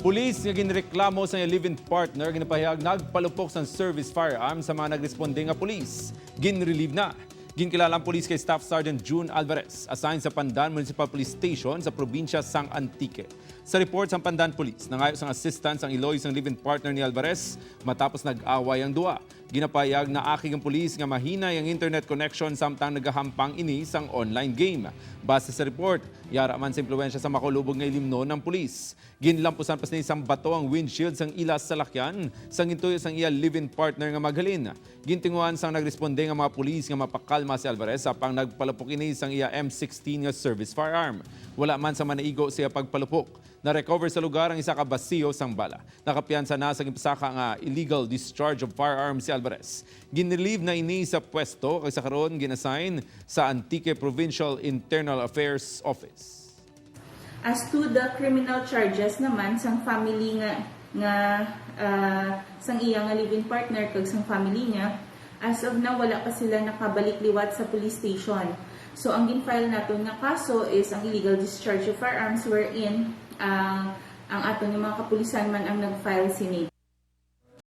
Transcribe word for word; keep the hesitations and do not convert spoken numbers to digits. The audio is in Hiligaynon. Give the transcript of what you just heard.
Pulis nga ginreklamo sa iya live-in partner ginapahayag nagpalupok sang service firearm sa mga nagresponde nga pulis. Ginrelieve na. Ginkilala ang pulis kay Staff Sergeant June Alvarez, assigned sa Pandan Municipal Police Station sa probinsya sang Antique. Sa report sang Pandan Police, nangayo sang assistance ang iloy sang live-in partner ni Alvarez matapos nag-away ang duha. Ginapahayag na akig ang pulis nga mahinay ang internet connection samtang nagahampang ini sang online game. Base sa report, yara man sa impluwensya sa makulubog nga ilimnon ang pulis. Ginlampusan pa sini sang bato ang windshield sang ila salakyan, sang gintuyo sang iya live-in partner nga maghalin. Gintinguhan sang nagresponde nga mga pulis nga mapakalma si Alvarez, apang nagpalupok ini sang iya M sixteen nga service firearm. Wala man sa manaigo sa iya pagpalupok. Na-recover sa lugar ang isa ka basiyo sang bala. Nakapiyansa na sa ginpasaka nga illegal discharge of firearms si Alvarez. Ginrelieve na ini sa pwesto kag sa karon gin-assign sa Antique Provincial Internal Affairs Office. As to the criminal charges naman sang family nga, nga, ah, sang iya nga live-in partner kag sang family niya, as of now, wala pa sila nakabalik liwat sa police station. So, ang gin-file naton nga kaso is ang illegal discharge of firearms, wherein, ah, ang aton nga mga kapulisan man ang nag-file sini.